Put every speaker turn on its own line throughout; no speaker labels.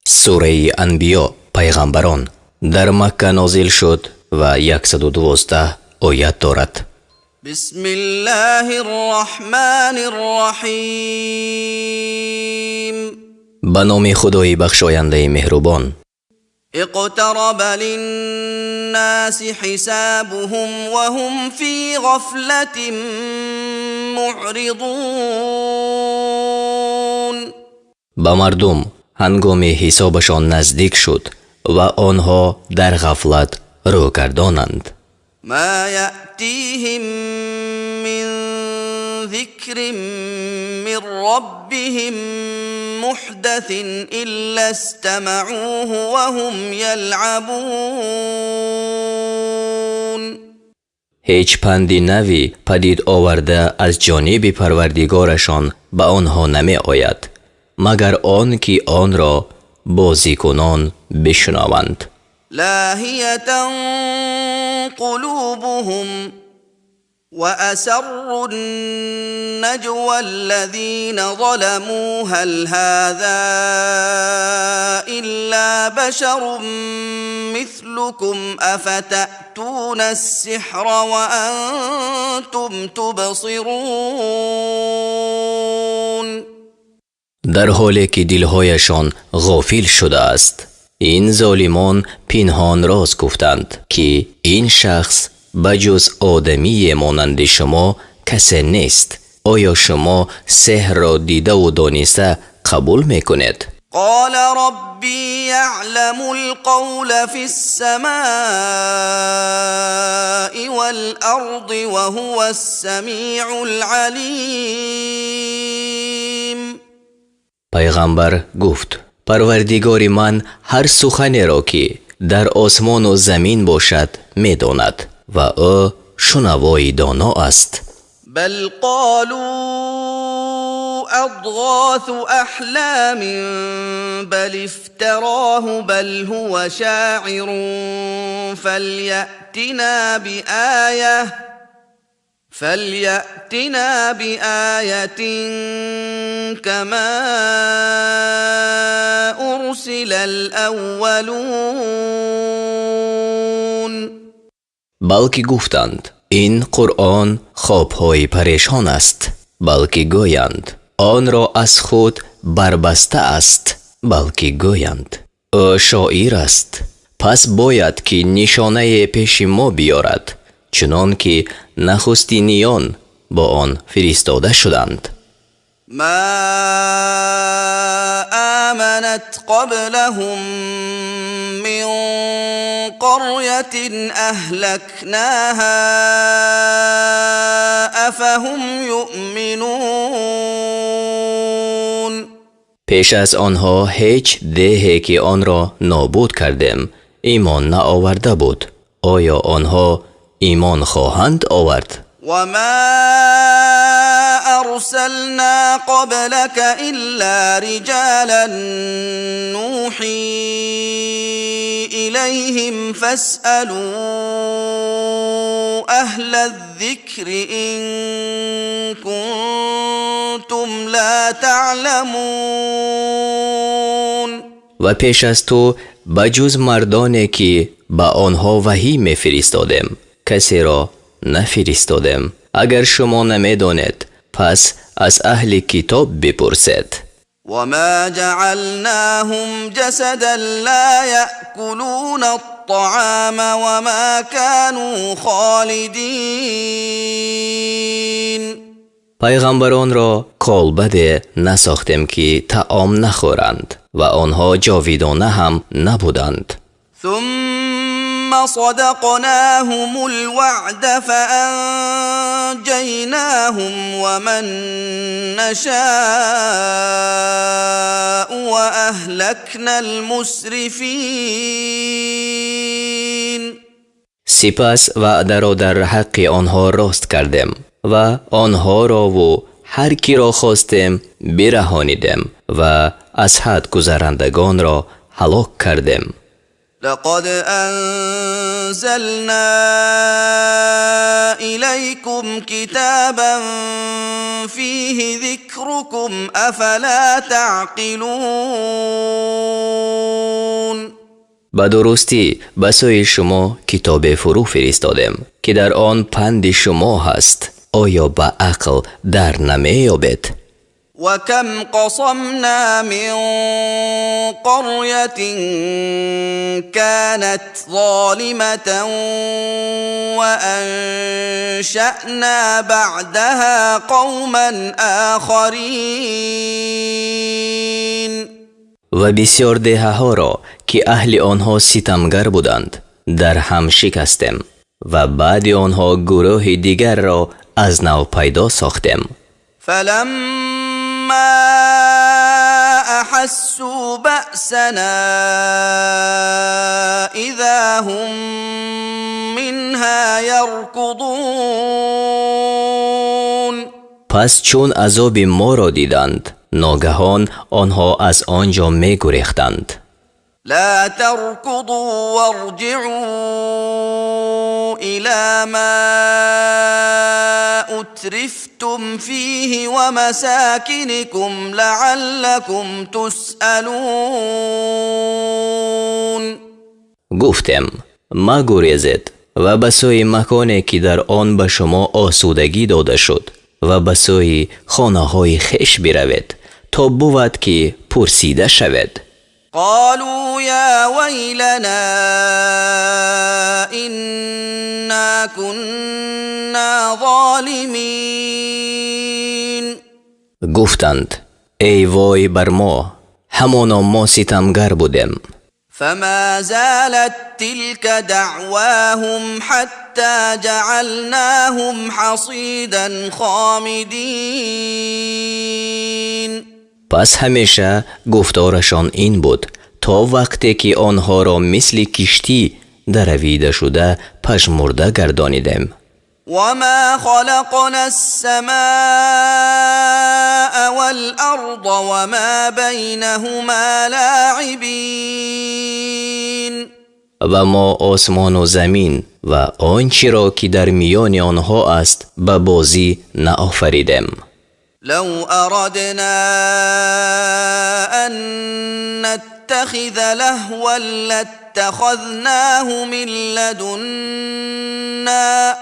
Сураи Анбиё, Пайғамбарон, дар Макка нозил шуд ва 112 оят дорад.
Бисмиллоҳир Роҳманир Роҳим.
Ба номи Худои бахшояндаи меҳрубон.
Иқтараба линнаси ҳисобуҳум ва ҳум фи ғафлатин муъризун.
Ба мардум ҳангоми ҳисобашон наздик шуд ва онҳо дар ғафлат рӯ гардонанд.
Ма яътиҳим мин зикрин мин роббиҳим муҳдасин илло истамаъуҳу ва ҳум ялъабун.
Ҳеҷ панди нави падид оварда аз ҷониби Парвардигорашон ба онҳо намеояд, магар он ки онро бозикунон бишунаванд.
Лоҳиятан қулубуҳум ва асаррун наҷвал-лазина заламу ҳал ҳаза илла башарун мислукум афатаътунас-сиҳра ва антум тубсирун.
Дар ҳоле ки дилҳояшон ғофил шудааст, ин золимон пинҳон роз гуфтанд, ки ин шахс ба ҷуз одамие монанди шумо касе нест. Оё шумо сеҳрро дидаву дониста қабул мекунед?
Қола роббӣ яъламул қавла фис-самаи вал-арзи ва ҳувас-самиъул алим.
Пайғамбар гуфт: Парвардигори ман ҳар суханеро, ки дар осмону замин бошад, медонад ва ӯ шунавои доно аст.
Бал қолу адғосу аҳломин бал ифтароху бал ҳува шоирун фалятина биоятин кама урсилал аввалун.
Балки гуфтанд: ин Қуръон хобҳои парешон аст. Балки гӯянд: онро аз худ барбаста аст. Балки гӯянд: ӯ шоир аст. Пас бояд ки нишонае пеши мо биёрад, чунон ки нахустиниён бо он фиристода шуданд.
Ма аманат қаблаҳум мин қарйатин аҳлакнаҳа афаҳум юъминун.
Пеш аз онҳо ҳеҷ деҳе, ки онро нобуд кардем, имон наоварда буд. Оё онҳо имон хоҳанд овард?
Ва ма арсална қаблака илла риҷолан нӯҳӣ илайҳим фасъалу аҳлаз-зикри ин кунтум ло таъламун.
Ва пеш аз ту ба ҷуз мардоне, ки ба онҳо ваҳй мефиристодем, касеро нафиристодем. Агар шумо намедонед, пас аз аҳли китоб бипурсед.
Ва ма ҷаъалнаҳум ҷасадан ло яъкулунат-таъома ва ма кану холидин.
Пайғамбаронро колбаде насохтем, ки таом нахӯранд ва онҳо ҷовидона ҳам набуданд.
Сумма садақнаҳумул ваъда фаанҷайнаҳум ва ман нашаъу ва аҳлакнал мусрифин.
Сипас ваъдаро дар ҳаққи онҳо рост кардем ва онҳорову ҳар киро хостем бираҳонидем ва аз ҳад гузарандагонро ҳалок кардем.
Лақад анзална илайкум китобан фиҳи зикрукум афала таъқилун.
Ба дурустӣ ба сӯи шумо китобе фурӯ фиристодем, ки дар он панди шумо ҳаст. Оё ба ақл дар намеёбед?
وكم قصمنا من قرية كانت ظالمة وأنشأنا بعدها قوما آخرين.
Ва бисёр деҳаҳоро, ки аҳли онҳо ситамгар буданд, дар ҳам шикастем ва баъди онҳо гурӯҳи дигарро аз нав пайдо сохтем.
فلما أحسوا بأسنا إذا هم منها يركضون.
Пас чун азоби моро диданд, ногаҳон онҳо аз он ҷо мегурехтанд.
لا تركضوا وارجعوا إلى ما أترفتم فيه ومساكنكم لعلكم تسألون.
Гуфтем: магурезед ва ба сӯи маконе, ки дар он ба шумо осудагӣ дода шуд, ва ба сӯи хонаҳои хеш биравед, то бувад, ки пурсида шавед.
قالوا يا ويلنا إنا كنا ظالمين.
Гуфтанд: эй вой бар мо, ҳамоно мо ситамгар будем.
فما زالت تلك دعواهم حتى جعلناهم حصيدا خامدين.
Пас ҳамеша гуфторашон ин буд, то вақте ки онҳоро мисли киштӣ даравидашуда пажмурда гардонидем.
وما خلقنا السماء والأرض وما بينهما لاعبين.
Ва мо осмону замин ва он чиро, ки дар миёни онҳо аст, ба бозӣ наофаридем.
لو أردنا أن نتخذ لهوا لاتخذناه من لدنا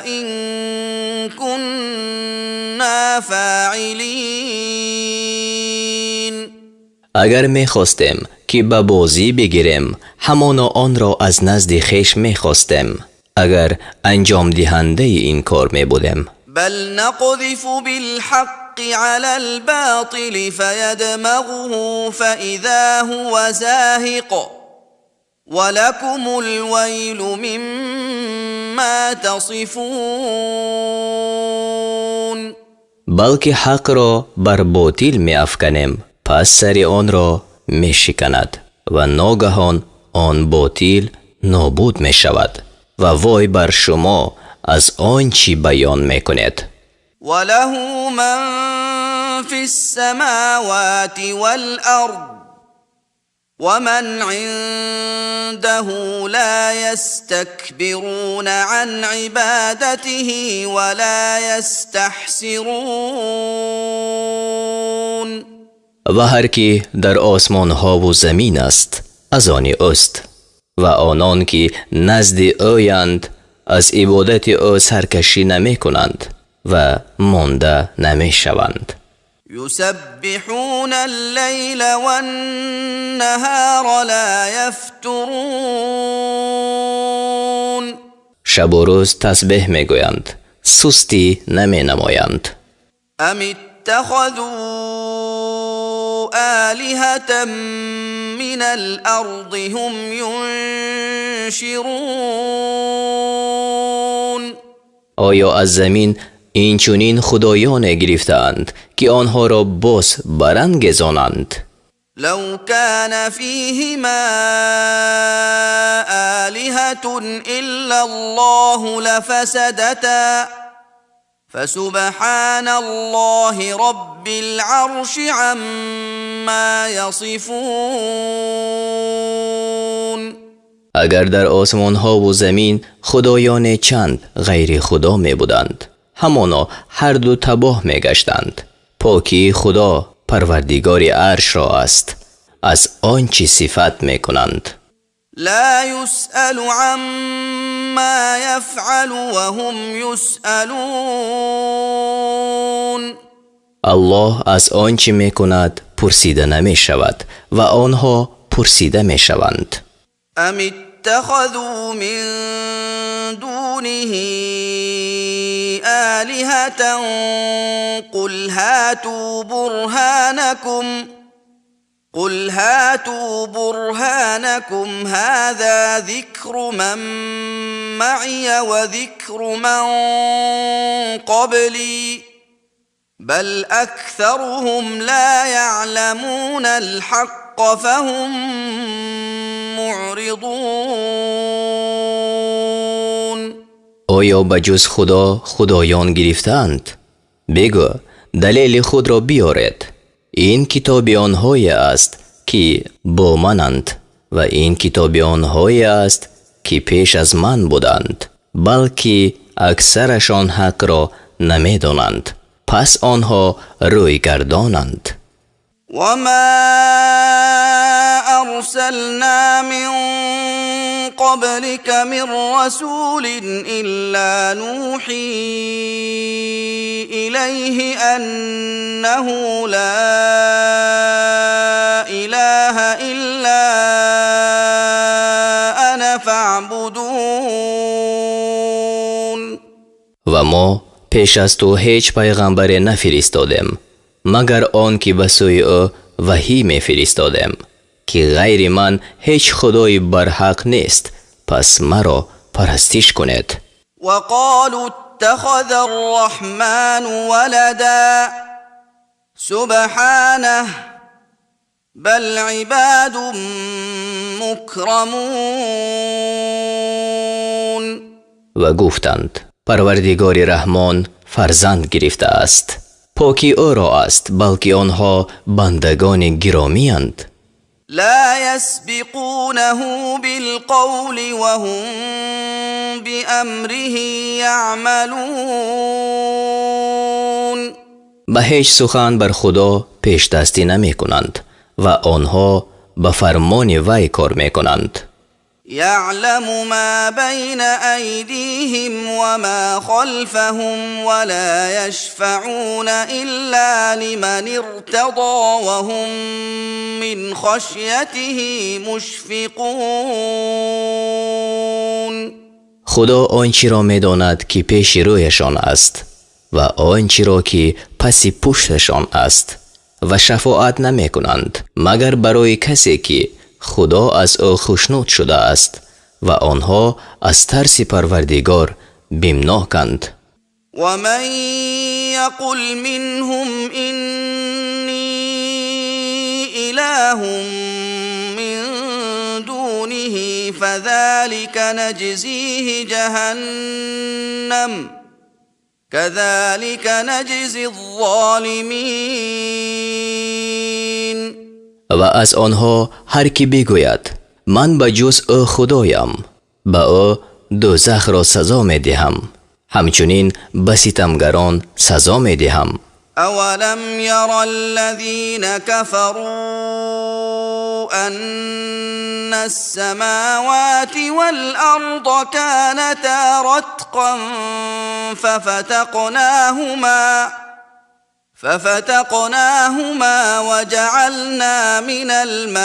إن كنا فاعلين.
Агар мехостем, ки ба бозӣ бигирем, ҳамоно онро аз назди хеш мехостем, агар анҷомдиҳандаи ин кор мебудем.
بل نقذف بالحق على الباطل فيدمغه فإذا هو زاهق ولكم الويل مما تصفون.
Балки ҳақро бар ботил меафканем, пас сари онро мешиканад ва ногаҳон он ботил нобуд мешавад, ва вой бар шумо аз он чӣ баён мекунед.
وله من في السماوات والأرض ومن عنده لا يستكبرون عن عبادته ولا يستحسرون.
Ва ҳар кӣ дар осмонҳову замин аст, аз они ӯст, ва онон, ки назди ӯянд, аз ибодати ӯ саркашӣ намекунанд ва монда намешаванд.
يسبحون الليل والنهار لا يفترون.
Шабу рӯз тасбеҳ мегӯянд, сустӣ наменамоянд.
أم اتخذوا آلهة من الأرض هم ينشرون.
Оё аз замин инчунин худоёне гирифтаанд, ки онҳоро боз барангезонанд?
لو كان فيهما آلهة إلا الله لفسدتا فسبحان الله رب العرش عما يصفون.
Агар дар осмонҳову замин худоёне чанд ғайри Худо мебуданд, ҳамоно ҳарду табоҳ мегаштанд. Покии Худо Парвардигори Аршро аст аз он чӣ сифат мекунанд.
Ла юсъалу амма яфъалу ва ҳум юсъалун.
Аллоҳ аз он чӣ мекунад пурсида намешавад ва онҳо пурсида мешаванд.
Ам иттахазу мин дуниҳи олиҳатан қул ҳату бурҳанакум قل هاتوا برهانكم هذا ذكر من معي وذكر من قبلي بل أكثرهم لا يعلمون الحق فهم معرضون.
Оё ба ҷуз Худо худоён гирифтаанд? Бигӯ, далели худро биёред. Ин китоби онҳое аст, ки бо мананд, ва ин китоби онҳое аст, ки пеш аз ман буданд, балки аксарашон ҳақро намедонанд, пас онҳо рӯйгардонанд.
Ва ма арсална мин қаблика мин расулин илла нӯҳӣ илайҳи аннаҳу ла илаҳа илла ана фаъбудун.
Ва мо пеш аз ту ҳеҷ пайғамбаре нафиристодем, магар он ки ба сӯи ӯ ваҳӣ мефиристодем, ки ғайри ман ҳеҷ худои барҳақ нест, пас маро парастиш кунед.
Ва қолу иттахаза арраҳману валада субҳанаҳу бал ибадун мукрамун.
Ва гуфтанд, Парвардигори Раҳмон фарзанд гирифтааст. Покӣ ӯро аст, балки онҳо бандагони гиромиянд.
Ла ясбиқунаҳу билқавли ва ҳум биамриҳи яъмалун.
Ба ҳеҷ сухан бар Худо пешдастӣ намекунанд ва онҳо ба фармони вай кор мекунанд.
Яъламу ма байна айдиҳим ва ма халфаҳум ва ла яшфаъуна илла лиман иртадо ва ҳум мин хашятиҳи мушфиқун.
Худо он чиро медонад, ки пеши рӯяшон аст ва он чиро, ки паси пушташон аст, ва шафоат намекунанд, магар барои касе, ки Худо аз ӯ хушнуд шудааст, ва онҳо аз тарси Парвардигор бимноканд.
Ва ман яқул минҳум иннӣ илаҳун мин дуниҳи фазалика наҷзиҳи ҷаҳаннам казалика наҷзиз-золимин.
Ва аз онҳо ҳар ки бигӯяд, ман ба ҷуз ӯ худоям, ба ӯ дӯзахро сазо медиҳам, ҳамчунин ба ситамгарон сазо медиҳам.
Авалам яра аллазина кафару анна ас-самавати вал-арда каната ратқан фафатақнаҳума ва ҷаъална минал маи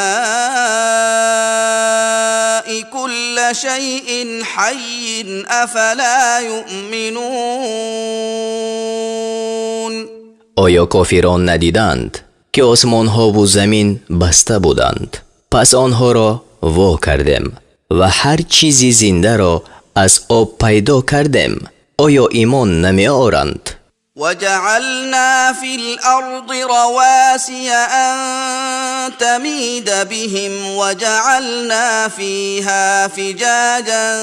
кулла шайин ҳаййин афала юъминун.
Оё кофирон надиданд, ки осмонҳову замин баста буданд? Пас онҳоро во кардем ва ҳар чизи зиндаро аз об пайдо кардем. Оё имон намеоранд?
وجعلنا في الأرض رواسي أن تميد بهم وجعلنا فيها فجاجا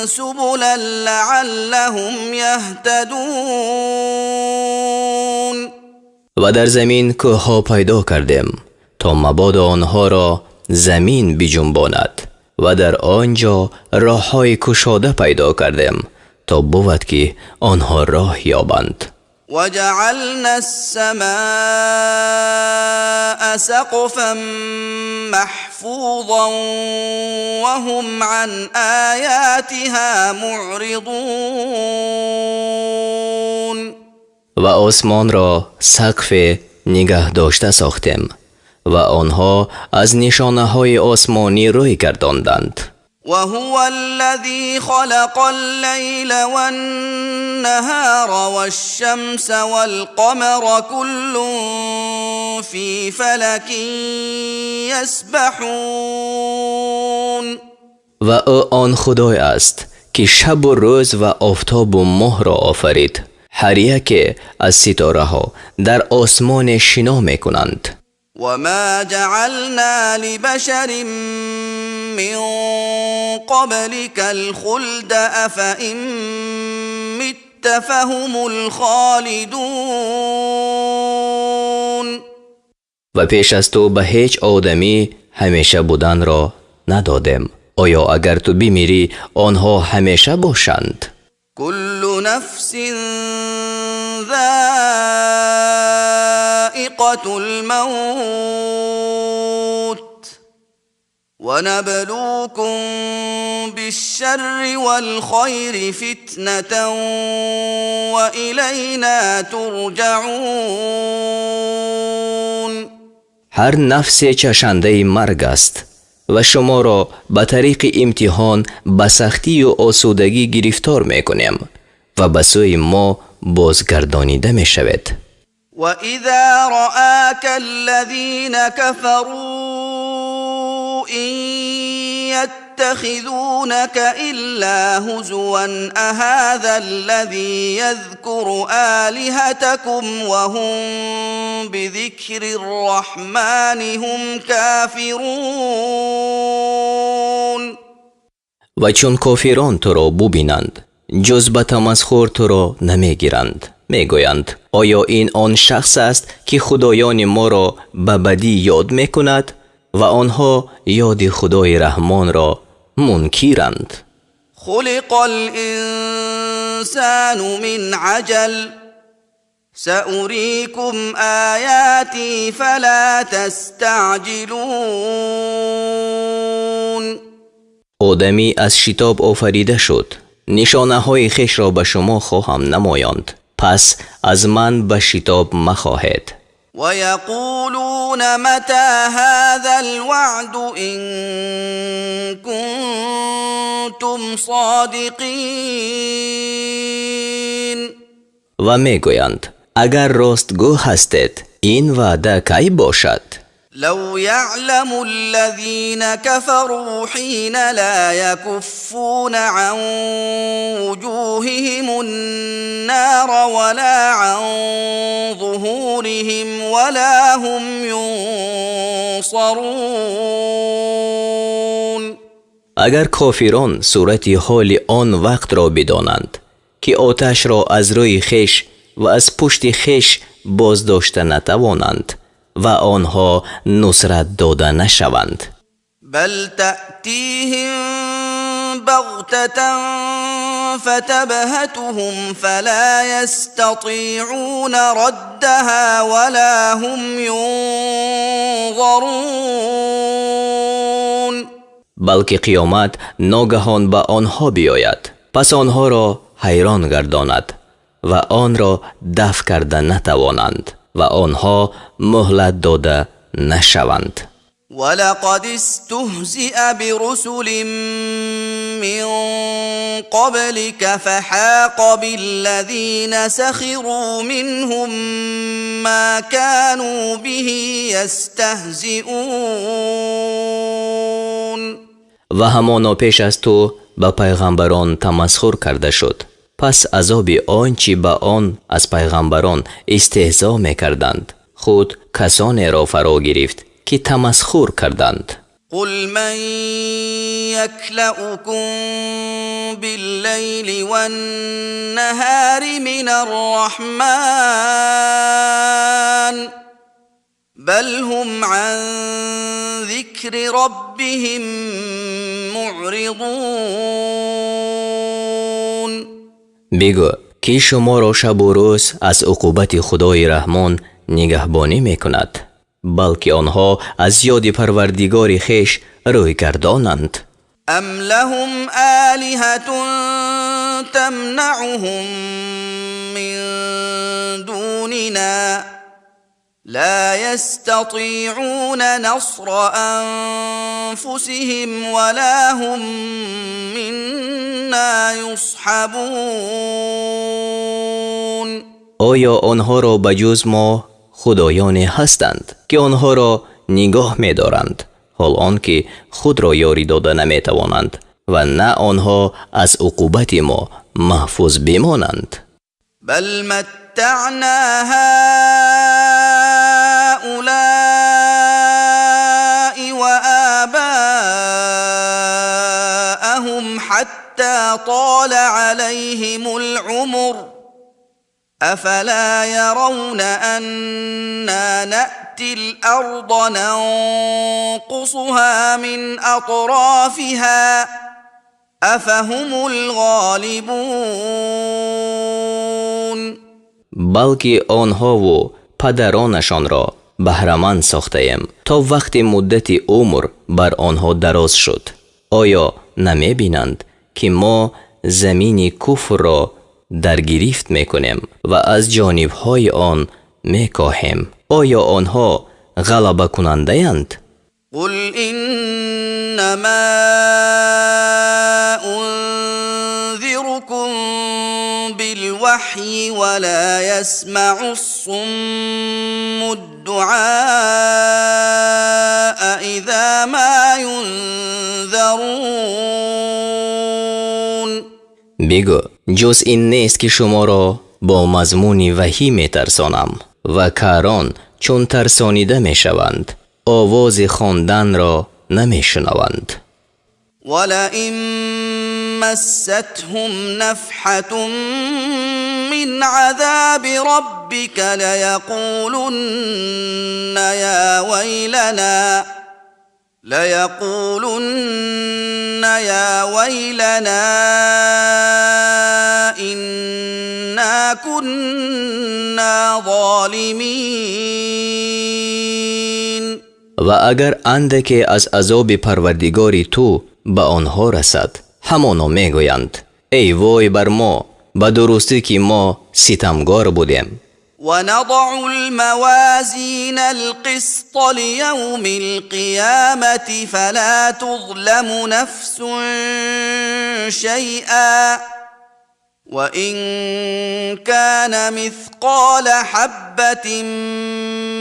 سبلا لعلهم يهتدون.
Ва дар замин кӯҳҳо пайдо кардем, то мабодо онҳоро замин биҷунбонад, ва дар он ҷо роҳҳои кушода пайдо кардем, то бувад, ки онҳо роҳ ёбанд.
وجعلنا السماء سقفا محفوظا وهم عن آياتها معرضون.
Ва осмонро сақфе нигаҳ дошта сохтем ва онҳо аз нишонаҳои осмонӣ рӯй гардонданд.
وهو الذي خلق الليل والنهار والشمس والقمر كل في فلك يسبحون.
Ва ӯ он Худой аст, ки шабу рӯз ва офтобу моҳро офарид. Ҳар яке аз ситораҳо дар осмоне шино мекунанд.
وما جعلنا لبشر من قبلك الخلد أفإن مت فهم الخالدون.
Ва пеш аз ту ба ҳеҷ одамӣ ҳамеша буданро надодем. Оё агар ту бимирӣ, онҳо ҳамеша бошанд?
كل نفس ذائقة الموت ونبلوكم بالشر والخير فتنة وإلينا ترجعون.
Ҳар нафсе чашандаи марг аст ва шуморо ба тариқи имтиҳон ба сахтию осудагӣ гирифтор мекунем ва ба сӯи мо бозгардонида мешавед.
وإذا رآك الذين كفروا إن يتخذونك إلا هزوا أهذا الذي يذكر آلهتكم وهم بذكر الرحمن هم كافرون.
Ва чун кофирон туро бубинанд, ҷуз ба тамасхур туро намегиранд. Мегӯянд: оё ин он шахс аст, ки худоёни моро ба бадӣ ёд мекунад ва онҳо ёди Худои Раҳмонро мункиранд?
خلق الإنسان من عجل سأريكم آياتي فلا تستعجلون.
Одамӣ аз шитоб офарида шуд. Нишонаҳои хешро ба шумо хоҳам намоёнд, пас аз ман ба шитоб махоҳед.
ويقولون متى هذا الوعد إن كنتم صادقين.
Ва мегӯянд: агар ростгӯ ҳастед, ин ваъда кай бошад?
لو يعلم الذين كفروا حين لا يكفون عن وجوههم النار ولا عن ظهورهم ولا هم ينصرون.
Агар кофирон сурати ҳоли он вақтро бидонанд, ки оташро аз рӯи хеш ва аз пушти хеш боздошта натавонанд ва онҳо нусрат дода нашаванд.
بل تأتيهم بغتة فتبهتهم فلا يستطيعون ردها ولا هم ينظرون.
Балки қиёмат ногаҳон ба онҳо биёяд, пас онҳоро ҳайрон гардонад ва онро дафъ карда натавонанд ва онҳо муҳлат дода нашаванд.
ولقد استهزئ برسل من قبلك فحاق بالذين سخروا منهم ما كانوا به يستهزئون.
Ва ҳамоно пеш аз ту ба пайғамбарон тамасхур карда шуд. Пас азоби он чӣ ба он аз пайғамбарон истеҳзо мекарданд, худ касонеро фаро гирифт, ки тамасхур карданд.
قل من يكلؤكم بالليل والنهار من الرحمن بل هم عن ذكر ربهم معرضون.
Бигӯ: Ки шуморо шабу рӯз аз уқубати Худои Раҳмон нигаҳбонӣ мекунад, балки онҳо аз ёди Парвардигори хеш рӯйгардонанд.
Ам лаҳум олиҳатун тамнаъуҳум мин дунина ла ястатиъуна насра анфусиҳим ва ла ҳум минна юсҳабун.
Оё онҳоро ба ҷуз мо худоёне ҳастанд, ки онҳоро нигоҳ медоранд, ҳол он ки худро ёрӣ дода наметавонанд ва на онҳо аз уқубати мо маҳфуз бимонанд?
Бал маттаъна ҳаулаи ва абаъаҳум ҳатта тола алайҳимул умр афала яравна анна наътил арза нанқусуҳа мин атрофиҳа афаҳумул ғолибун.
Балки онҳову падаронашонро баҳраманд сохтаем то вақти муддати умр бар онҳо дароз шуд. Оё намебинанд, ки мо замини куфрро даргирифт мекунем ва аз ҷонибҳои он мекоҳем? Оё онҳо ғалабакунандаянд?
Қул иннамо унзирукум билваҳйи ва ла ясмаъус суммуд дуъаа иза ма юнзарун.
Бигӯ, ҷуз ин нест, ки шуморо бо мазмуни ваҳӣ метарсонам ва карон чун тарсонида мешаванд, овози хонданро намешунаванд.
Валаин массатҳум нафҳатун мин азаби роббика лаяқулунна я вайлана инна кунна золимин.
Ва агар андаке аз азоби Парвардигори ту ба онҳо расад, ҳамоно мегӯянд: эй вой бар мо, ба дурустӣ ки мо ситамгор будем.
ونضع الموازين القسط ليوم القيامة فلا تظلم نفس شيئا وإن كان مثقال حبة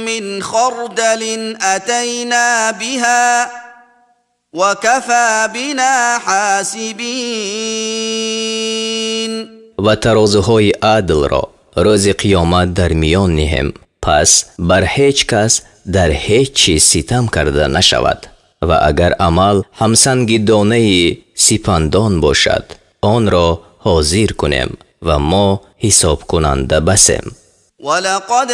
من خردل أتينا بها وكفى بنا حاسبين.
Ва тарозуҳои адлро рӯзи қиёмат дар миён ниҳем, пас бар ҳеҷ кас дар ҳеҷ чиз ситам карда нашавад. Ва агар амал ҳамсанги донаи сипандон бошад, онро ҳозир кунем ва мо ҳисобкунанда басем.
ولقد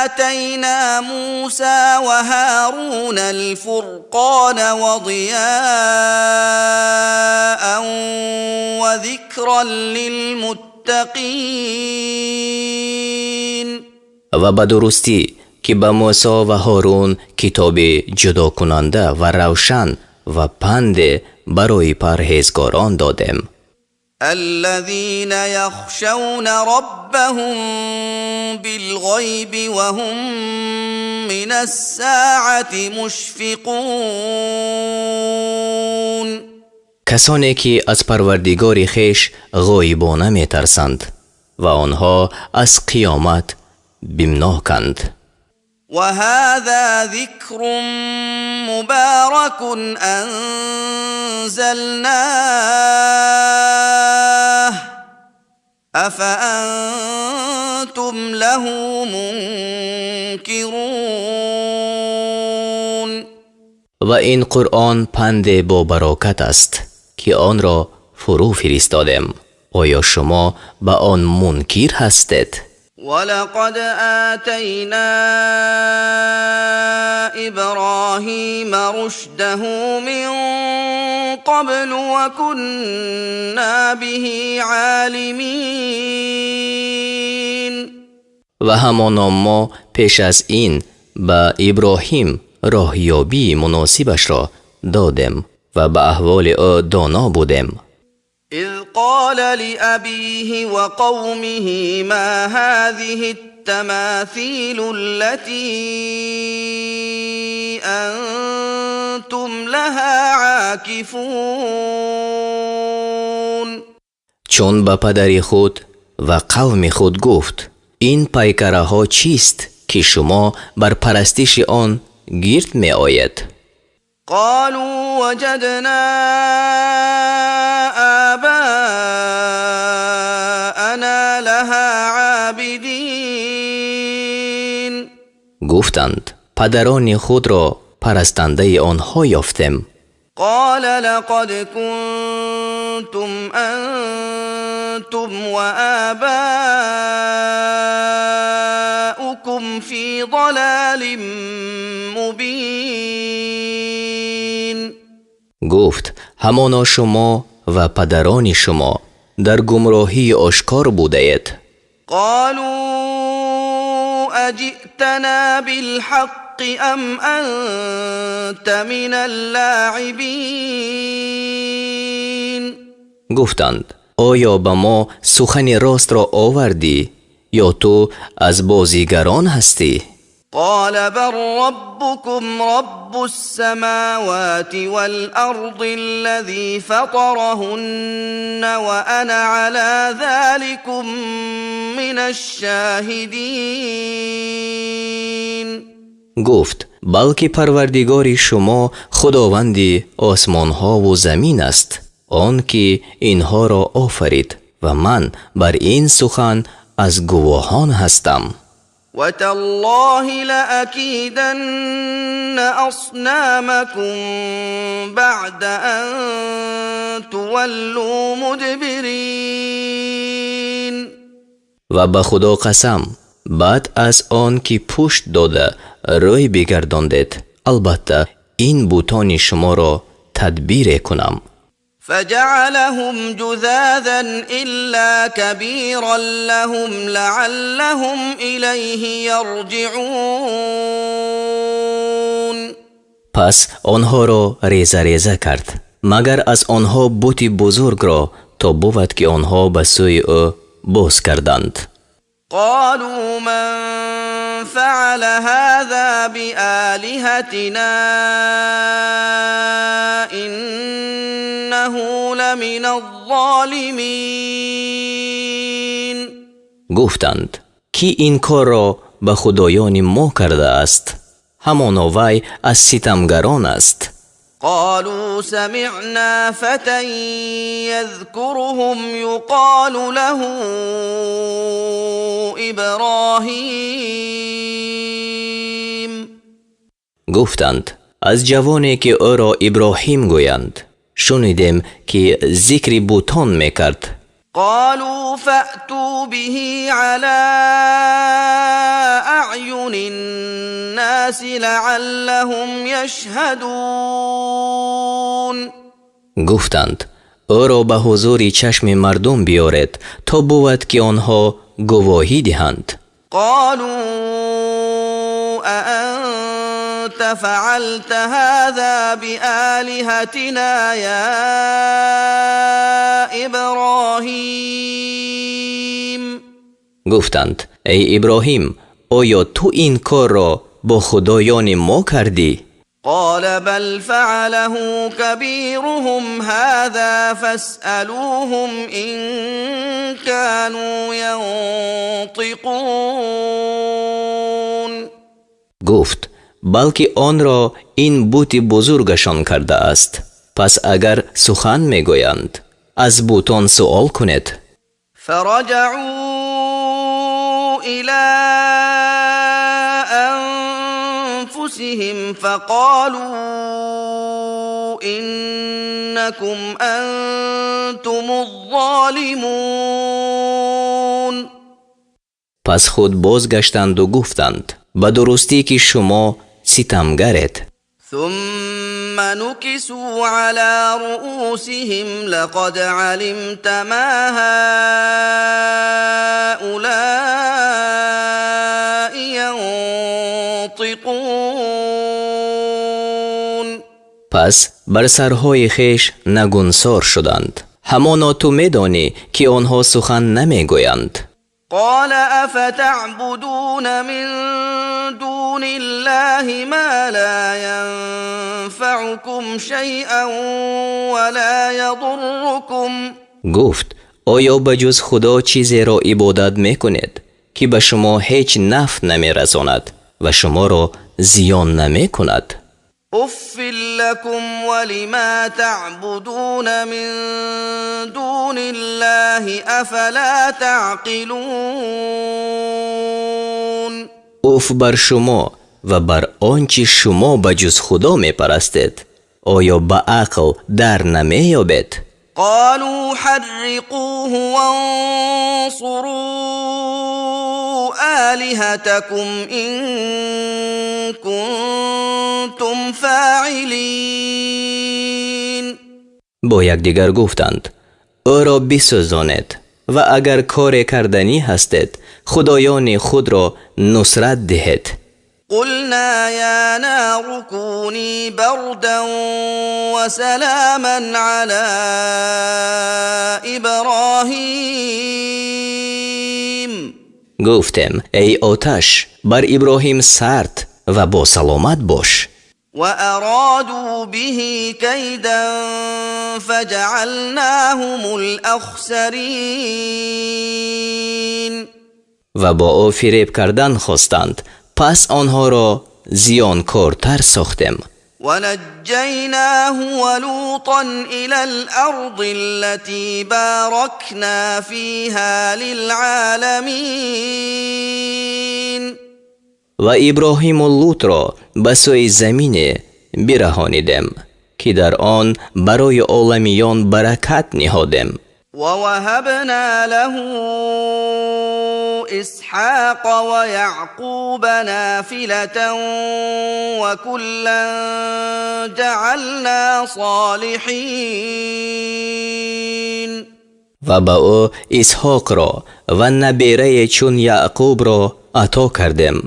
آتينا موسى وهارون الفرقان وضياء وذكرا للمتقين.
Ва ба дурустӣ ки ба Мусо ва Ҳорун китоби ҷудокунанда ва равшан ва панде барои парҳезгорон додем.
الذين يخشون ربهم بالغيب وهم من الساعة مشفقون.
Касоне ки аз Парвардигори хеш ғоибона метарсанд ва онҳо аз қиёмат бимноканд.
وهذا ذكر مبارك أنزلناه أفأنتم له منكرون.
Ва ин Қуръон панде бо барокат аст, ки онро фурӯ фиристодем. Оё шумо ба он мункир ҳастед?
ولقد آتينا إبراهيم رشده من قبل وكنا به عالمين.
Ва ҳамоно мо пеш аз ин ба Иброҳим роҳёбии муносибашро додем ва ба аҳволи ӯ доно будем.
إذ قال لأبيه وقومه ما هذه التماثيل التي أنتم لها عاكفون.
Чун ба падари худ ва қавми худ гуфт: ин пайкараҳо чист, ки шумо бар парастиши он гирд меоед?
قالوا وجدنا آباءنا لها عابدين.
Гуфтанд: падарони худро парастандаи онҳо ёфтем.
قال لقد كنتم أنتم وآباؤكم في ضلال مبين.
Гуфт: ҳамоно шумо ва падарони шумо дар гумроҳии ошкор будаед.
قالوا أجئتنا بالحق أم أنت من اللاعبين.
Гуфтанд: оё ба мо сухани ростро овардӣ ё ту аз бозигарон ҳастӣ?
قال بل ربكم رب السماوات والأرض الذي فطرهن وأنا على ذلكم من الشاهدين.
Гуфт: балки парвардигори шумо худованди осмонҳову замин аст, он ки инҳоро офарид, ва ман бар ин сухан аз гувоҳон ҳастам.
وتالله لأكيدن أصنامكم بعد أن تولوا مدبرين.
Ва ба Худо қасам, баъд аз он ки пушт дода рӯй бигардондед, албатта ин бутони шуморо тадбире кунам.
فجعلهم جذاذا إلا كبيرا لهم لعلهم إليه يرجعون.
Пас онҳоро реза-реза кард, магар аз онҳо бути бузургро, то бувад ки онҳо ба сӯи ӯ боз карданд.
قالوا من فعل هذا بآلهتنا إنه لمن الظالمين.
Гуфтанд: кӣ ин корро ба худоёни мо кардааст? Ҳамоно вай аз ситамгарон аст.
قالوا سمعنا فتى يذكرهم يقال له إبراهيم.
Гуфтанд: аз ҷавоне ки ӯро Иброҳим гӯянд шунидем, ки зикри бутон мекард.
قالوا فأتوا به على أعين الناس لعلهم يشهدون.
Гуфтанд: ӯро ба ҳузури чашми мардум биёред, то бувад ки онҳо гувоҳӣ диҳанд.
قالوا أأنت فعلت هذا بآلهتنا يا إبراهيم؟
Гуфтанд: эй Иброҳим, оё ту ин корро бо худоёни мо кардӣ?
قال بل فعله كبيرهم هذا فاسألوهم إن كانوا ينطقون.
Гуфт: балки онро ин бути бузургашон кардааст, пас агар сухан мегӯянд, аз бутон суол кунед.
فرجعوا إلى أنفسهم فقالوا إنكم أنتم الظالمون.
Пас худ бозгаштанду гуфтанд: ба дурустӣ, ки шумо ситамгаред.
ثم نكسوا على رؤوسهم لقد علمت ما هؤلاء ينطقون.
Пас бар сарҳои хеш нагунсор шуданд. Ҳамоно ту медонӣ, ки онҳо сухан намегӯянд.
قال أفتعبدون من دون الله ما لا ينفعكم شيئا ولا يضركم.
Гуфт: оё ба ҷуз Худо чизеро ибодат мекунед, ки ба шумо ҳеҷ нафъ намерасонад ва шуморо зиён намекунад?
أف لكم ولما تعبدون من دون الله أفلا تعقلون.
Уф бар шумо ва бар он чӣ шумо ба ҷуз Худо мепарастед. Оё ба ақл дар намеёбед?
قالوا حرقوه وانصروا آلهتكم إن كنتم فاعلين.
Бо якдигар гуфтанд: ӯро бисӯзонед ва агар коре карданӣ ҳастед, худоёни худро нусрат диҳед.
قلنا يا نار كوني بردا وسلاما على إبراهيم.
Гуфтем: эй оташ, бар Иброҳим сард ва босаломат бош.
وأرادوا به كيدا فجعلناهم الأخسرين.
Ва бо ӯ фиреб кардан хостанд, пас онҳоро зиёнкортар сохтем.
ونجيناه ولوطا إلى الأرض التي باركنا فيها للعالمين.
Ва Иброҳиму Лутро ба сӯи замине бираҳонидем, ки дар он барои оламиён баракат ниҳодем.
ووهبنا له إسحاق ويعقوب نافلة وكلا جعلنا صالحين.
Ва ба ӯ Исҳоқро ва наберае чун Яъқубро ато кардем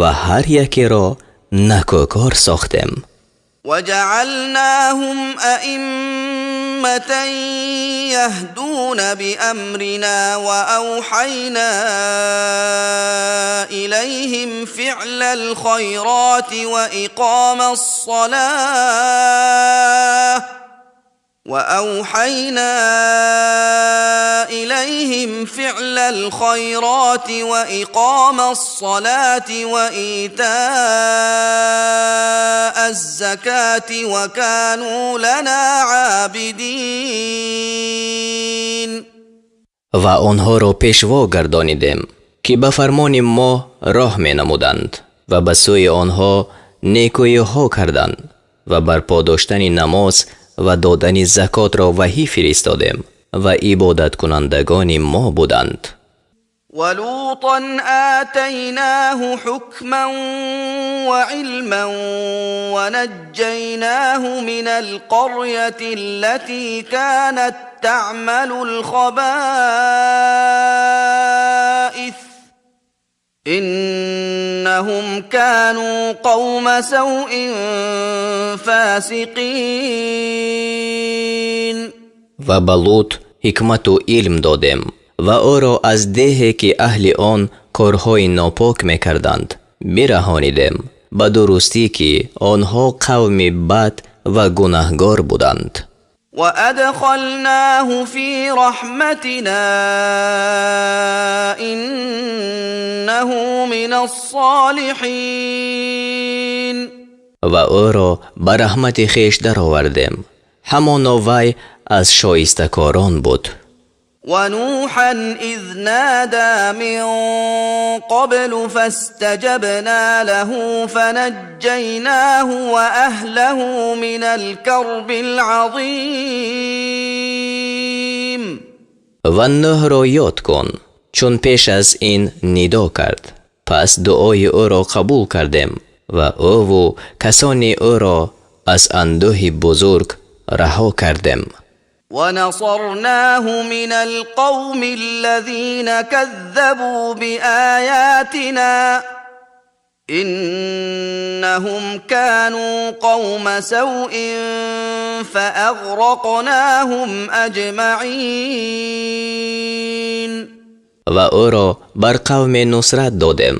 ва ҳар якеро накӯкор сохтем.
وجعلناهم أئمة يهدون بأمرنا وأوحينا إليهم فعل الخيرات وإقام الصلاة وإيتاء الزكاة وكانوا لنا عابدين.
Ва онҳоро пешво гардонидем, ки ба фармони мо роҳ менамуданд ва ба сӯи онҳо некӯиҳо карданд ва барпо доштани намоз ва додани закотро ваҳӣ фиристодем ва ибодаткунандагони мо буданд.
ولوطا آتيناه حكما وعلما ونجيناه من القرية التي كانت تعمل الخبائث إنهم كانوا قوم سوء فاسقين.
Ва ба Лут ҳикмату илм додем ва ӯро аз деҳе, ки аҳли он корҳои нопок мекарданд, бираҳонидем. Ба дурустӣ, ки онҳо қавми бад ва гунаҳгор буданд.
وأدخلناه في رحمتنا إنه من الصالحين.
Ва ӯро ба раҳмати хеш даровардем. Ҳамоно вай аз шоистакорон буд.
ونوحا إذ نادى من قبل فاستجبنا له فنجيناه وأهله من الكرب العظيم.
Ва Нӯҳро ёд кун, Чун пеш аз ин нидо кард, пас дуои ӯро қабул кардем ва ӯву касони ӯро аз андӯҳи бузург раҳо кардем.
ونصرناه من القوم الذين كذبوا بآياتنا إنهم كانوا قوم سوء فأغرقناهم أجمعين.
Ва ӯро бар қавме нусрат додем,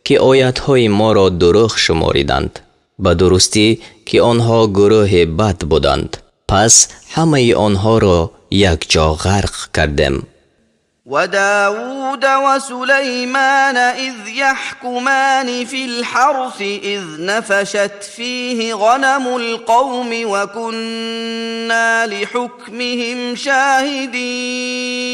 ки оятҳои моро дурӯғ шумориданд. Ба дурустӣ, ки онҳо гурӯҳи бад буданд, пас ҳамаи онҳоро якҷо ғарқ кардем.
وداود وسليمان إذ يحكمان في الحرث إذ نفشت فيه غنم القوم وكنا لحكمهم شاهدين.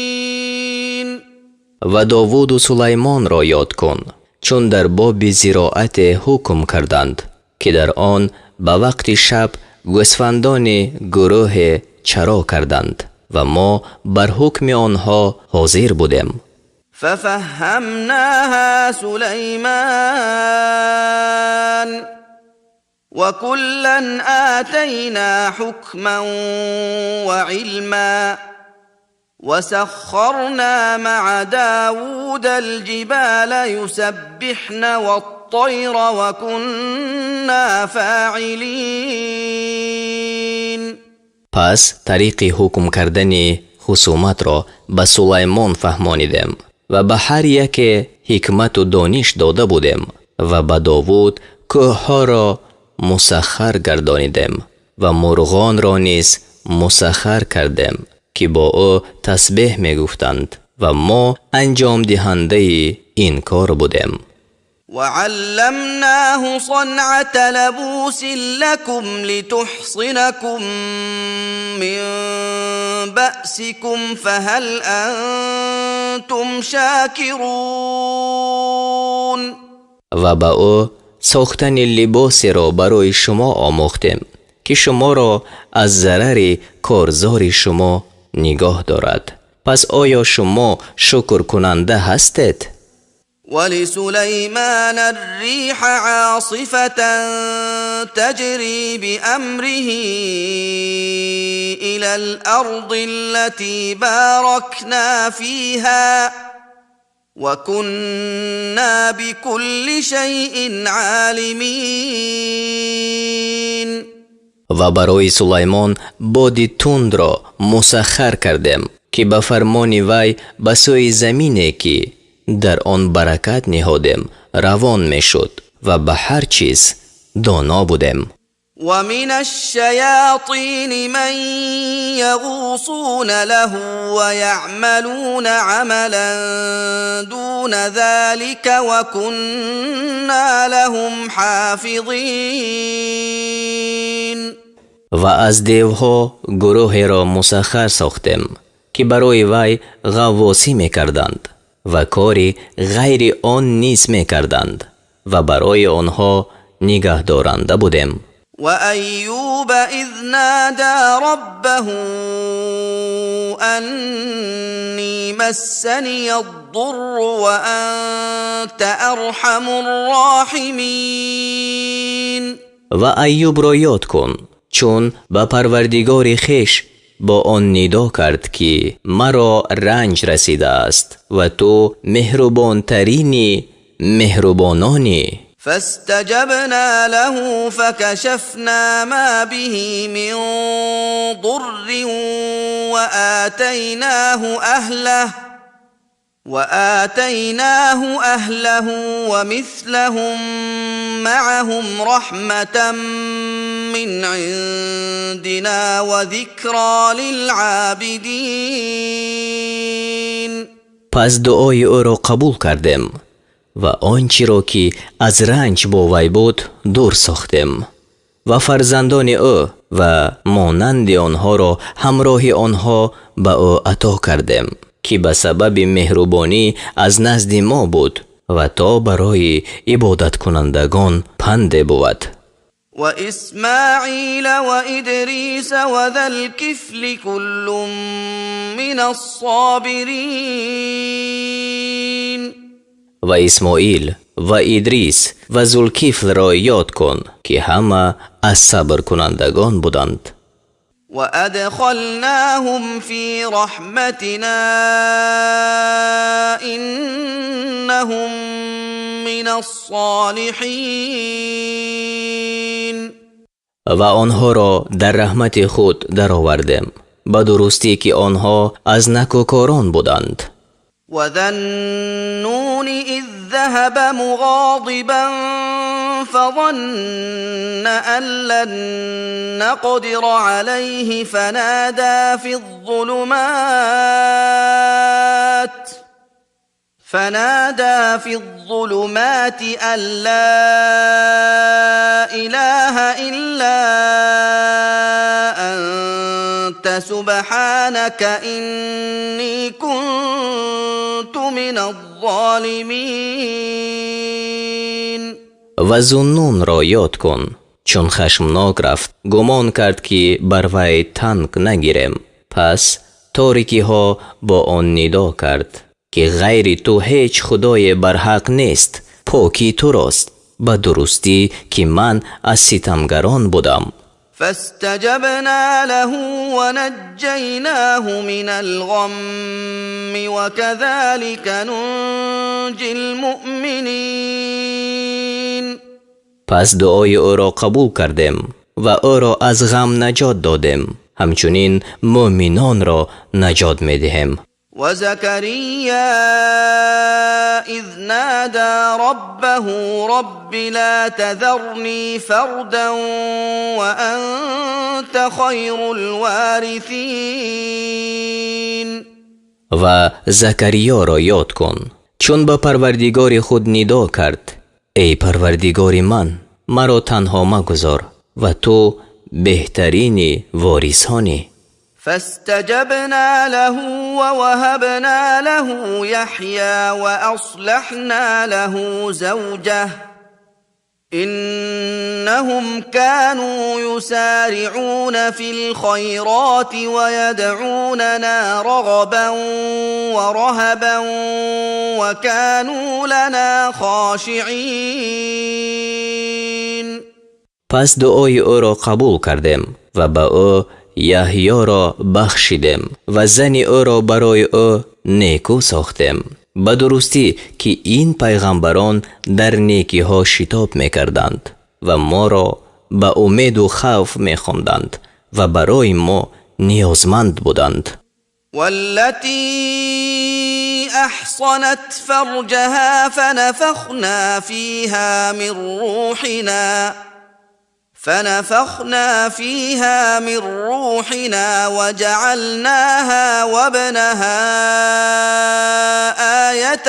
Ва Довуду Сулаймонро ёд кун, чун дар боби зироате ҳукм карданд, ки дар он ба вақти шаб гӯсфандони гурӯҳе чаро карданд ва мо бар ҳукми онҳо ҳозир будем.
ففهمناها سليمان وكلا آتينا حكما وعلما وسخرنا مع داود الجبال يسبحن والطير وكنا فاعلين.
Пас тариқи ҳукм кардани хусуматро ба Сулаймон фаҳмонидем ва ба ҳар яке ҳикмату дониш дода будем ва ба Довуд кӯҳҳоро мусаххар гардонидем ва мурғонро низ мусаххар кардем, ки бо ӯ тасбеҳ мегуфтанд ва мо анҷомдиҳандаи ин кор будем.
وعلمناه صنعة لبوس لكم لتحصنكم من بأسكم فهل أنتم شاكرون.
Ва ба ӯ сохтани либосеро барои шумо омӯхтем, ки шуморо аз зарари корзори шумо нигоҳ дорад. Пас оё шумо шукркунанда ҳастед?
ولسليمان الريح عاصفة تجري بأمره إلى الأرض التي باركنا فيها وكنا بكل شيء عالمين.
Ва барои Сулаймон боди тундро мусаххар кардем, ки ба фармони вай ба сӯи замине, ки дар он баракат ниҳодем, равон мешуд ва ба ҳар чиз доно будем.
ومن الشياطين من يغوصون له ويعملون عملا دون ذلك وكنا لهم حافظين.
Ва аз девҳо гурӯҳеро мусаххар сохтем, ки барои вай ғаввосӣ мекарданд ва кори ғайри он низ мекарданд ва барои онҳо нигаҳдоранда будем.
وأيوب إذ نادى ربه أني مسني الضر وأنت أرحم الراحمين.
Ва Айюбро ёд кун, чун ба Парвардигори хеш бо он нидо кард, ки маро ранҷ расидааст ва ту меҳрубонтарини меҳрубононӣ.
فاستجبنا له فكشفنا ما به من ضر وآتيناه أهله ومثلهم معهم رحمة من عندنا وذكرى للعابدين.
Пас дуои ӯро қабул кардем ва он чиро, ки аз ранҷ бо вай буд, дур сохтем ва фарзандони ӯ ва монанди онҳоро ҳамроҳи онҳо ба ӯ ато кардем, ки ба сабаби меҳрубонӣ аз назди мо буд ва то барои ибодаткунандагон панде бувад.
وإسماعيل وإدريس وذا الكفل كل من الصابرين.
Ва Исмоил ва Идрис ва Зулкифлро ёд кун, ки ҳама аз сабркунандагон буданд.
وأدخلناهم في رحمتنا إنهم من الصالحين.
Ва онҳоро дар раҳмати худ даровардем, ба дурустӣ, ки онҳо аз накӯкорон буданд.
وذا النون إذ ذهب مغاضبا فظن أن لن نقدر عليه فنادى في الظلمات أن لا إله إلا أنت سبحانك إني كنت من الظالمين.
Ва Зуннунро ёд кун, чун хашмнок рафт, гумон кард, ки бар вай танг нагирем. Пас торикиҳо бо он нидо кард, ки ғайри ту ҳеҷ худое барҳақ нест, покӣ турост, ба дурустӣ, ки ман аз ситамгарон будам.
فاستجبنا له ونجيناه من الغم وكذلك ننجي المؤمنين.
Пас дуои ӯро қабул кардем ва ӯро аз ғам наҷот додем, ҳамчунин мӯъминонро наҷот медиҳем.
وزكريا إذ نادى ربه رب لا تذرني فردا وأنت خير الوارثين.
Ва Закариёро ёд кун, чун ба Парвардигори худ нидо кард: эй Парвардигори ман, маро танҳо магузор ва ту беҳтарини ворисонӣ.
فاستجبنا له ووهبنا له يحيى وأصلحنا له زوجه إنهم كانوا يسارعون في الخيرات ويدعوننا رغبا ورهبا وكانوا لنا خاشعين.
Пас дуои ӯро қабул кардем ва ба ӯ Яҳёро бахшидем ва зани ӯро барои ӯ некӯ сохтем. Ба дурустӣ, ки ин пайғамбарон дар некиҳо шитоб мекарданд ва моро ба умеду хавф мехонданд ва барои мо ниёзманд буданд.
والتي أحصنت فرجها فنفخنا فيها من روحنا وجعلناها وابنها آية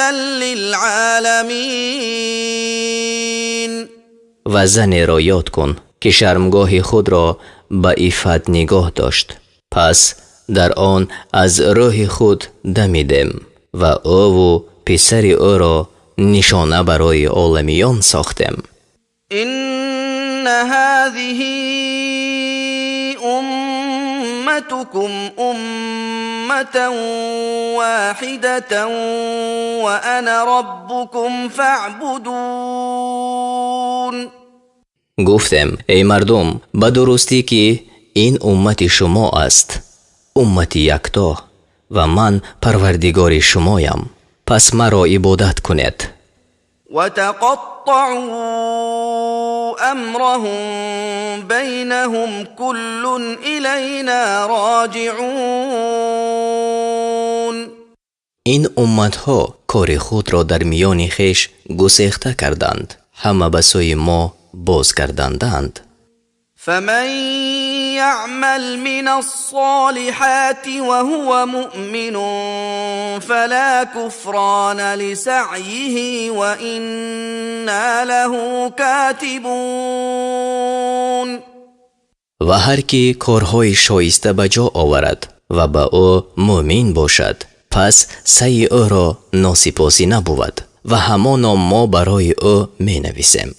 للعالمين.
Ва занеро ёд кун, ки шармгоҳи худро ба иффат нигоҳ дошт. Пас дар он аз рӯҳи худ дамидем ва ӯву писари ӯро нишона барои оламиён сохтем.
إن هذه أمتكم أمة واحدة وأنا ربكم فاعبدون.
Гуфтем: эй мардум, ба дурустӣ, ки ин уммати шумо аст уммати якто ва ман Парвардигори шумоям, пас маро ибодат кунед.
وتقطعوا أمرهم بينهم كل إلينا راجعون.
Ин умматҳо кори худро дар миёни хеш гусехта карданд, ҳама ба сӯи мо бозгарданданд.
فمن يعمل من الصالحات وهو مؤمن فلا كفران لسعيه وإنا له كاتبون.
Ва ҳар кӣ корҳои шоиста ба ҷо оварад ва ба ӯ мӯъмин бошад, пас саъйи ӯро носипосӣ набувад ва ҳамоно мо барои ӯ менависем.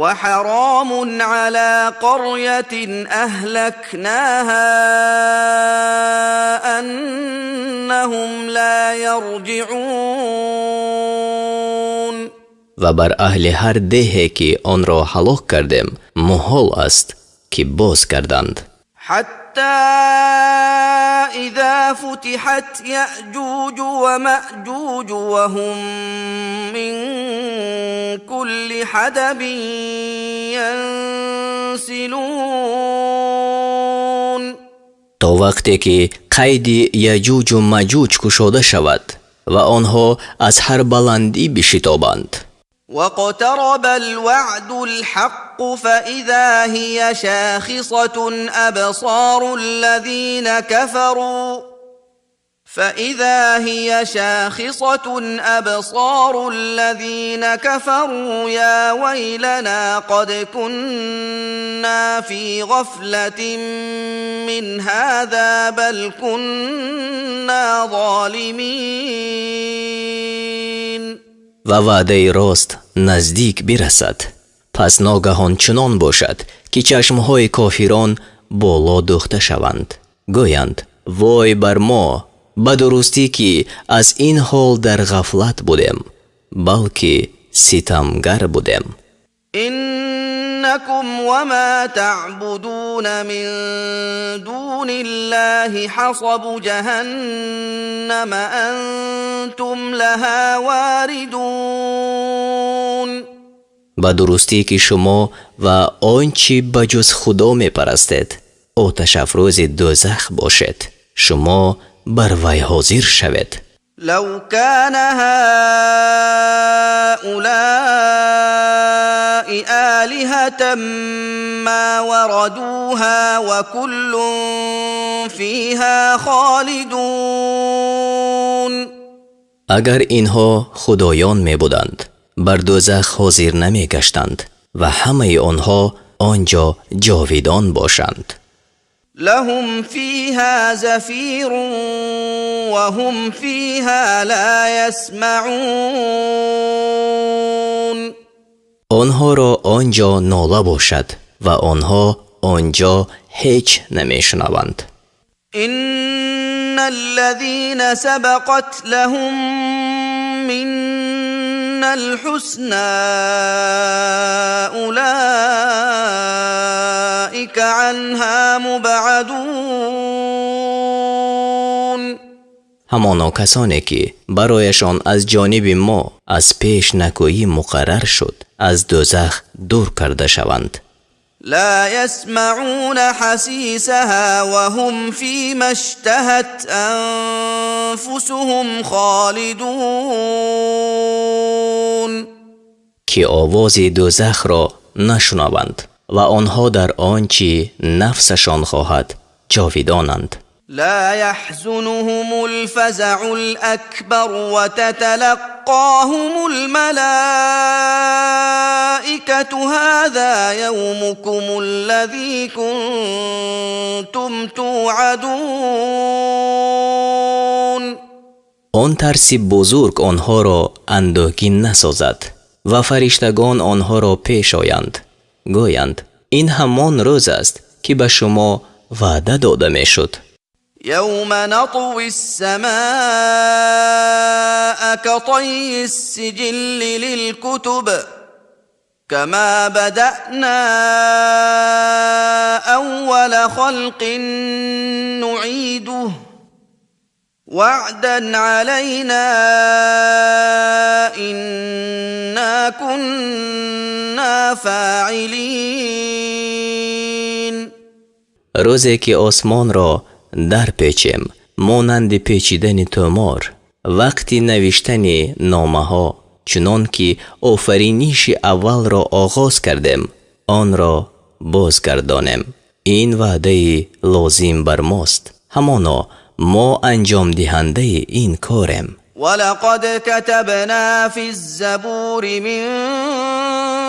وحرام على قرية أهلكناها أنهم لا يرجعون.
Ва бар аҳли ҳар деҳе, ки онро ҳалок кардем, муҳол аст, ки боз гарданд.
حتى إذا فتحت يأجوج ومأجوج وهم من كل حدب ينسلون.
То вақте ки қайди Яҷуҷу Маҷуҷ кушода шавад ва онҳо аз ҳар баландӣ бишитобанд.
واقترب الوعد الحق فإذا هي شاخصة أبصار الذين كفروا فإذا هي شاخصة أبصار الذين كفروا يا ويلنا قد كنا في غفلة من هذا بل كنا ظالمين.
Ва ваъдаи рост наздик бирасад, пас ногаҳон чунон бошад, ки чашмҳои кофирон боло дӯхта шаванд, гӯянд: вой бар мо, ба дурустӣ, ки аз ин ҳол дар ғафлат будем, балки ситамгар будем.
إنكم وما تعبدون من دون الله حصب جهنم أنتم لها واردون.
Ба дурустӣ, ки шумо ва он чӣ ба ҷуз Худо мепарастед, оташафрӯзи дӯзах бошед, шумо бар вай ҳозир шавед.
لو كان هؤلاء آلهة ما وردوها وكل فيها خالدون.
Агар инҳо худоён мебуданд, бар дӯзах ҳозир намегаштанд ва ҳамаи онҳо он ҷо ҷовидон бошанд.
لهم فيها زفير وهم فيها لا يسمعون.
Онҳоро он ҷо нола бошад ва онҳо он ҷо ҳеҷ намешунаванд.
إن الذين سبقت لهم منا الحسنى أولئك عنها مبعدون.
Ҳамоно касоне, ки барояшон аз ҷониби мо аз пеш накӯӣ муқаррар шуд, аз дӯзах дур карда шаванд.
لا يسمعون حسيسها وهم فيما اشتهت أنفسهم خالدون.
Ки овози дӯзахро нашунаванд ва онҳо дар он чӣ нафсашон хоҳад ҷовидонанд.
لا يحزنهم الفزع الأكبر وتتلقاهم الملائكة هذا يومكم الذي كنتم توعدون.
Он тарси бузург онҳоро андӯҳгин насозад ва фариштагон онҳоро пеш оянд, гӯянд: ин ҳамон рӯз аст, ки ба шумо ваъда дода мешуд.
يوم نطوي السماء كطي السجل للكتب كما بدأنا أول خلق نعيده وعدا علينا إنا كنا فاعلين.
Рӯзе ки осмонро дарпечем монанди печидани тӯмор вақти навиштани номаҳо, чунон ки офариниши аввалро оғоз кардем, онро бозгардонем, ин ваъдаи лозим бар мост, ҳамоно мо анҷомдиҳандаи ин корем.
ولقد كتبنا في الزبور من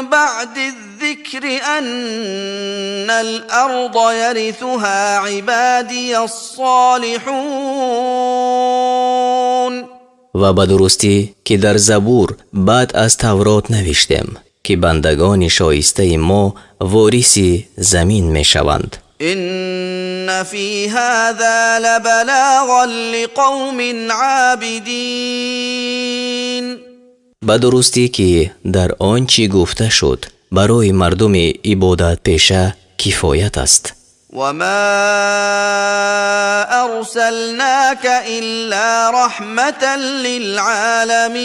بعد الذكر أن الأرض يرثها عبادي الصالحون.
Ва ба дурустӣ, ки дар Забур баъд аз Таврот навиштем, ки бандагони шоистаи мо вориси замин мешаванд.
إن في هذا لبلاغا لقوم عابدين.
Ба дурустӣ, ки дар он чӣ гуфта шуд, барои мардуми ибодатпеша кифоят аст.
وما أرسلناك إلا رحمة للعالمين.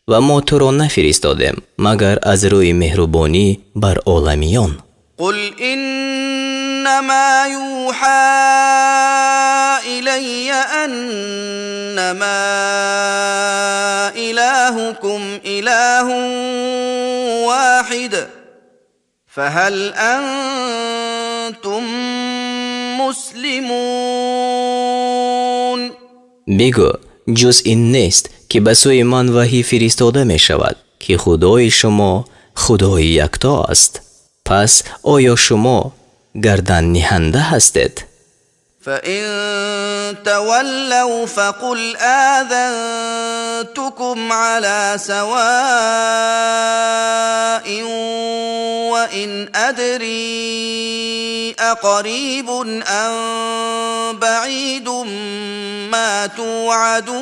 Ва мо туро нафиристодем, магар аз рӯи меҳрубонӣ бар оламиён.
قل إنما يوحى إلي أنما إلهكم إله واحد، فهل أنتم مسلمون؟
Бигӯ: ҷуз ин нест, ки ба сӯи ман ваҳӣ фиристода мешавад, ки Худои шумо Худои якто аст. Пас оё шумо гарданниҳанда ҳастед?
فإن تولوا فقل آذنتكم على سواء، وإن أدري أقريب أم بعيد ما توعدون.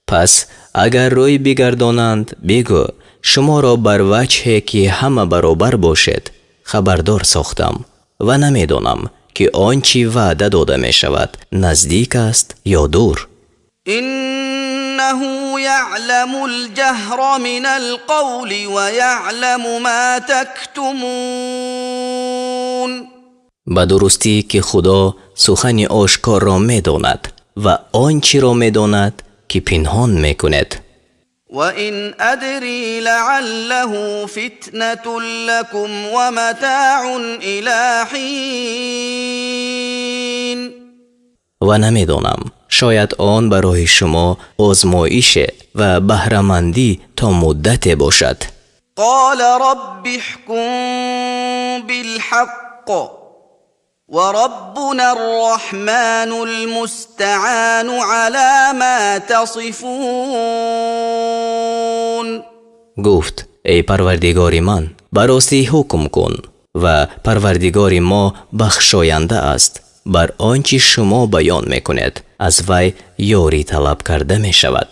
Пас агар рӯй бигардонанд, бигӯ: шуморо бар ваҷҳе, ки ҳама баробар бошед, хабардор сохтам ва намедонам, ки он чӣ ваъда дода мешавад, наздик аст ё дур.
إنه يعلم الجهر من القول ويعلم ما تكتمون.
Ба дурустӣ, ки Худо сухани ошкорро медонад ва он чиро медонад, ки пинҳон мекунед.
وإن أدري لعله فتنة لكم ومتاع إلى حين.
Ва намедонам, шояд он барои шумо озмоише ва баҳрамандӣ то муддате бошад.
قال رب احكم بالحق وربنا الرحمن المستعان على ما تصفون.
Гуфт: эй Парвардигори ман, ба ростӣ ҳукм кун ва Парвардигори мо бахшоянда аст. Бар он чӣ шумо баён мекунед, аз вай ёрӣ талаб карда мешавад.